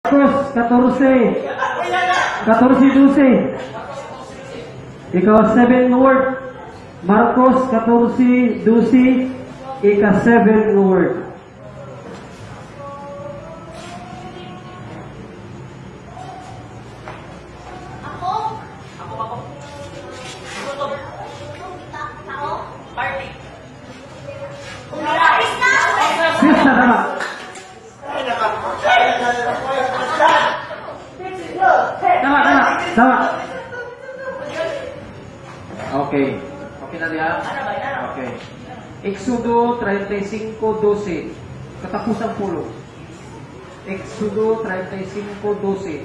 Marcos 14. 14:12. Ika 7 word. Marcos 14:12. Ika 7 word. Ako. Ako, ako. Gutom. Tao. Party. Krista. Krista, tama. Tama, tama, tama. Okay. Okay na diha? Okay. Exodo 35:12. Katapusang pulong. Exodo 35:12.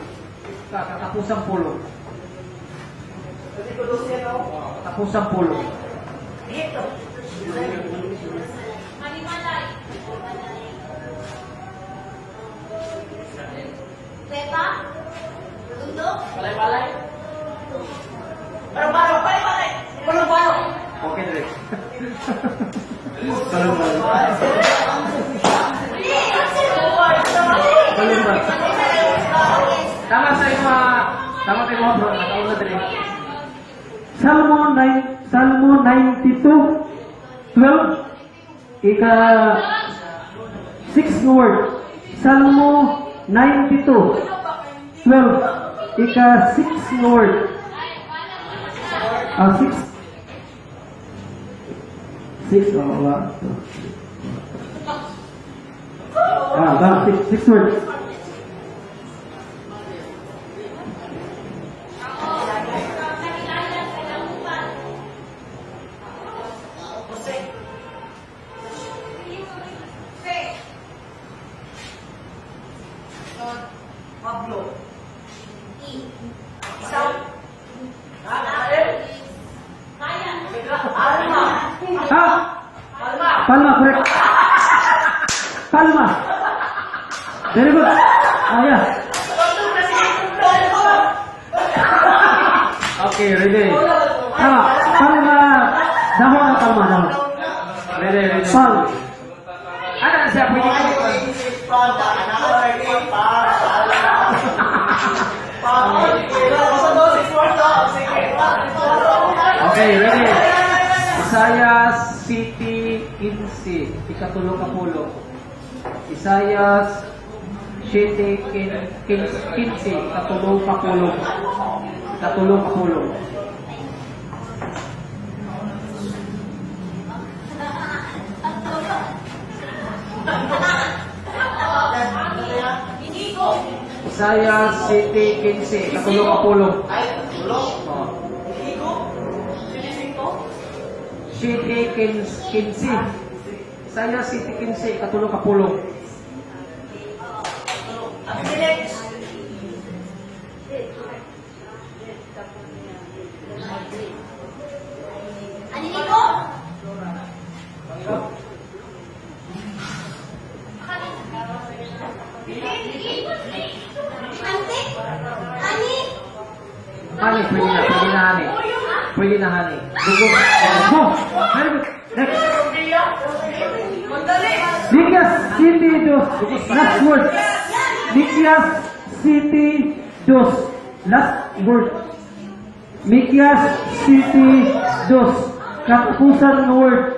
Katapusang pulong. Katapusang pulong. Dito. Manimalay. Pepa. Tundok. Balay-balay. Barong-barong, balay-balay. Barong-barong. Okay na rin. Balong-balong. Balong-balong. Tama sa imo, tama kay mo, bro. Nakauna diri. Salmo 9, Salmo 92:12, ika 6 word. Salmo 92:12, ika 6 word. Ah, 6. 6, oh, 1, 2, 3. Ah, ba, 6, 6 words. Kahilayan kalamupan. Jose. Fe. Pablo. I. Isaw. Israel. Kaya. Alma. Ah, Alma. Palma, correct. Palma. Very good. Ah, yeah. Okay, ready. Tama. Palma. Dahon ang palma, dahon. Ready, ready. Pal. Ano siya? Pwede ka. Okay, ready. Isaiah 7:15, ikatulo ka pulong. Isaiah 7:15, ikatulo ka pulong. Ikatulo ka pulong. Inigo. Isaiah 7:15, ikatulo ka pulong. Oh. 7:15. Isaiah 7:15, ikatulo ka pulong. Abimelech. Aninigo. Ante. Ani. Honey, pwede na honey. Pwede na honey. Dugo. Go! Very good. Next. Mikias 7:2. Last word. Mikias 7:2. Last word. Mikias 7:2. Katapusan ng word.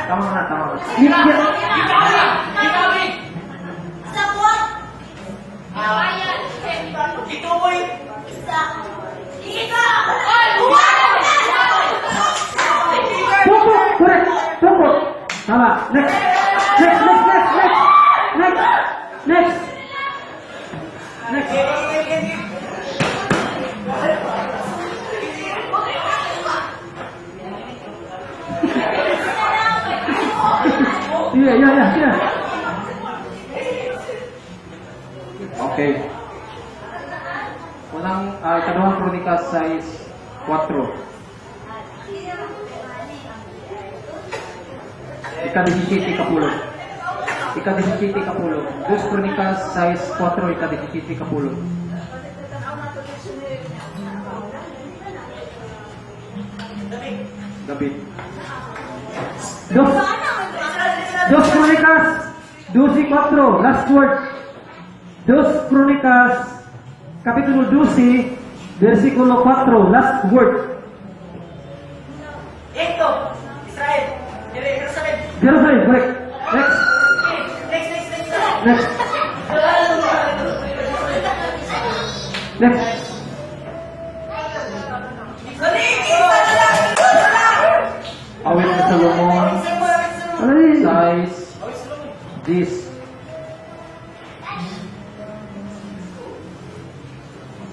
Tama na, tama na. Mikias. Sabot. Bayan. Ituboy. Isa. Isa. Buwan. Pupok! Correct! Pupok! Tama. Next! Next, next, next, next! Next! Next! Next! Yeah. Okay. Unang, ikaduhang Kronika 6:4. Ika-17 kapulong. Ika-17 kapulong. Dos Kronika 6:4, ika-17 kapulong. David. Dos Kronikas. 12:4, last word. Dos Crónicas, Kapitulo 12, versikulo 4, last word. Ito. Israel. Jerusalem. Jerusalem, correct. Next. Next, next, next. Next. Next. Dali, isa na lang. Isa na lang. Awit ni Solomon. Isa mo, isa mo. Ay. Sais. Diyes.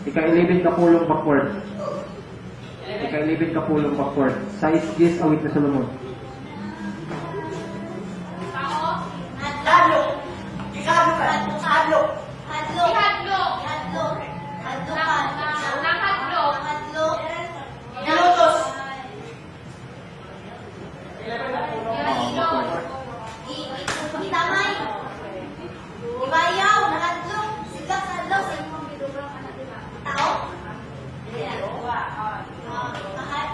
Ika-11 kapulong backward. Ika-11 kapulong backward. 6:10, Awit ni Solomon. Hadlok. Ikadlokan. Hadlok. Hadlok. Hadlok. Hadlok. Hadlokan. Hadlok. Hadlok. Pilotos. Gitamay. Ibayaw. Nahadlok. Sigak hadlok. Sa imong tao. Mahal.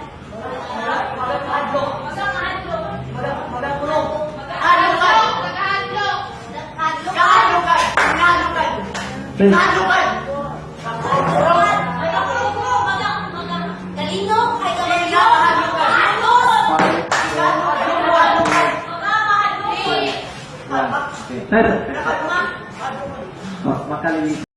Hadlok. Hadlok. Magapulong. Hadlokan. Hadlok. Kahadlokan. Kahadlokan. Kahadlokan. Galino, kay Galino. Hadlok. 5, Kahadlokan. 1. Okay. Next. Makalilisan.